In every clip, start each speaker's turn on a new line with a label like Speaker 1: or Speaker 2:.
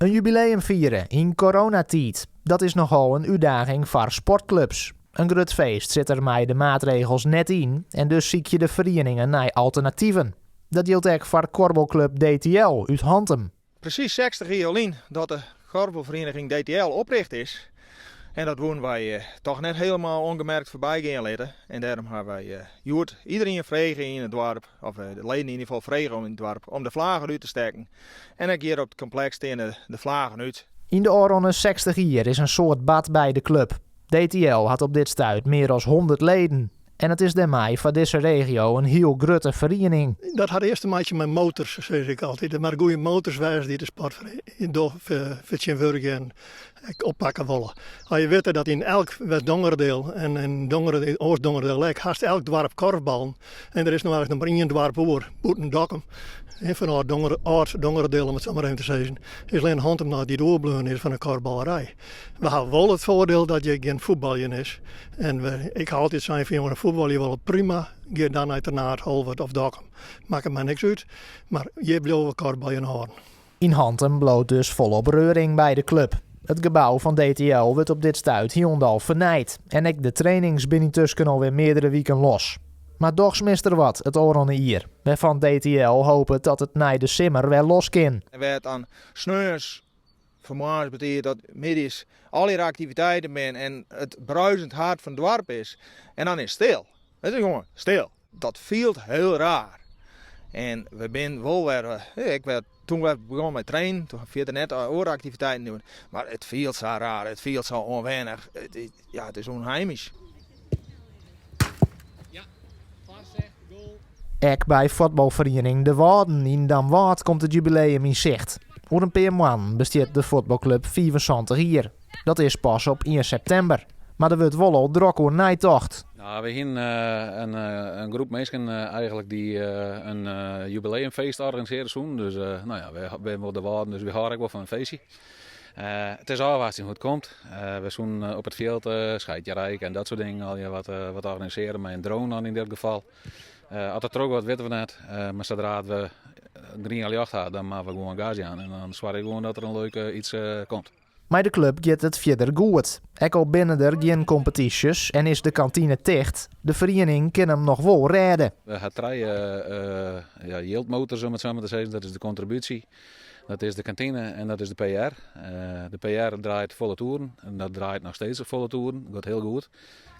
Speaker 1: In jubileum fiere yn coronatiid. Dat is nochal in útdaging foar sportklups. In grut feest sit der mei de maatregels net yn en dus sykje de ferieningen nei alternativen. Dat jildt ek foar kuorbalklup DTL út Hantum.
Speaker 2: Presys 60 jier lyn dat de kuorbalferieniging DTL oprjochte is. En dat woene wy toch net hielendal ûngemerkt foarby gean litte. En dêrom hawwe wy hjoed iderien frege yn it doarp, of de leden yn ieder gefal frege om yn it doarp, om de flaggen út te stekken. En ek hjir op it kompleks steane de flaggen út.
Speaker 1: Yn de ôfrûne 60 jier is in soad bard by de klup. DTL hat op dit stuit mear as 100 leden. En it is dêrmei foar dizze regio in hiel grutte feriening.
Speaker 3: Dat hat earst te meitsjen mei motors, sis ik altyd. Mar goede motors wêze dy't de sport fertsjintwurdigje en ek oppakke wolle. As je witte dat yn elk West-Dongeradeel en yn Oast-Dongeradeel ek hast elk doarp korfballen en der is no eigentlik noch mar ien doarp oer, bûten Dokkum, fan âld-Dongeradeel om it sa mar even te sizzen, is allinnich Hantum noch dy't oerbleaun is fan de korfballerij. We hawwe wol it foardiel dat hjir gjin fuotbaljen is. En we, ik ha altyd sein fan jongen, fuotbalje wolle prima, gean dan nei Ternaard, Holwert of Dokkum. Makket my niks út, mar hjir bliuwe we korfbaljen hâlden.
Speaker 1: Yn Hantum bliuwt dus folop reuring by de klup. It gebou fan DTL wurdt op dit stuit hielendal fernijd. En ek de trainings binne yntusken alwer meardere wiken los. Mar dochs mist der wat it ôfrûne jier. Wêrfan't DTL hopet dat it nei de simmer wer los kin.
Speaker 2: En wêr't dan sneons fan moarns betiid tot middeis allegear aktiviteiten binne en it bruisend hart fan it doarp is. En dan is it stil. It is gewoan stil. Dat fielt hiel raar. En we binne wol wer, ik wer, toen we begûnen mei trainen, toen fierder net oare aktiviteiten doen. Mar it fielt sa raar, it fielt sa ûnwennich. It, ja, it is ûnheimysk.
Speaker 1: Ek by fuotbalferiening De Wâlden yn Damwâld komt it jubileum yn sicht. Oer in pear moannen bestiet de fuotbalklup 75 jier. Dat is pas op 1 septimber. Mar der wurdt wol al drok oer neitocht.
Speaker 4: Nou, we hiene in groep minsken eigentlik dy't in jubileumfeest organisearje soenen. Dus no ja, we binne wol de Wâlden, dus we hâlde ek wol fan in feestje. It is ôfwachtsjen hoe't it komt. We soenen op it fjild scheidje en dat soart dingen allegear wat organisearje mei in drone dan yn dit gefal. As it trochgiet witte we net, mar sadree't we grien ljocht ha, dan moatte we gewoan gas jaan en dan soargje ik gewoan dat der in leuk iets komt.
Speaker 1: Mei de klup giet it fierder goed. Ek al binne der gjin kompetysjes en is de kantine ticht, de feriening kin him noch wol rêde.
Speaker 4: We ha trije ja, jildmotors om it sa mar te sizzen. Dat is de kontribúsje, dat is de kantine en dat is de PR. De PR draait folle toeren en dat draait noch steeds folle toeren. Dat giet hiel goed.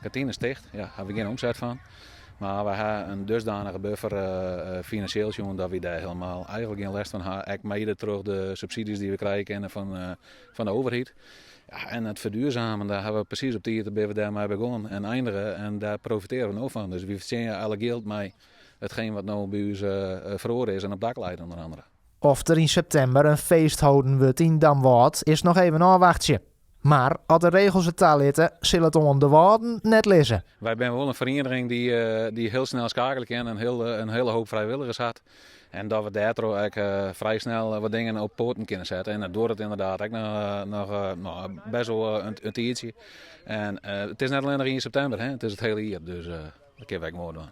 Speaker 4: Kantine is ticht, ja, ha we gjin omset fan. Mar we ha in dusdanige buffer finansjeel sjoen dat we dêr hielendal eigentlik gjin lêst fan ha. Ek mede troch de subsydzjes dy't we krije kinne fan de overheid. Ja, en it ferduorzamen, dêr ha we presys op tiid binne we dêrmei begûn en eindige en dêr profitearje we no fan. Dus we fertsjinje alle jild mei itgeen wat no by ús feroare is en op dak leit ûnder oare.
Speaker 1: Oft der yn septimber in feest holden wurdt yn Damwâld is noch even ôfwachtsje. Mar as de regels it talitte, sil it oan De Wâlden net lizze.
Speaker 4: Wy binne wol in feriening dy't hiel snel skeakelje kin en in hiele hoop frijwilligers hat. En dat we dêrtroch ek frij snel wat dingen op poaten kinne sette. En dat duorret ynderdaad ek noch bêst wol in tiidsje. En it is net allinnich yn septimber, hè, it is it hiele jier. Dus dat kinne wy ek moai dwaan.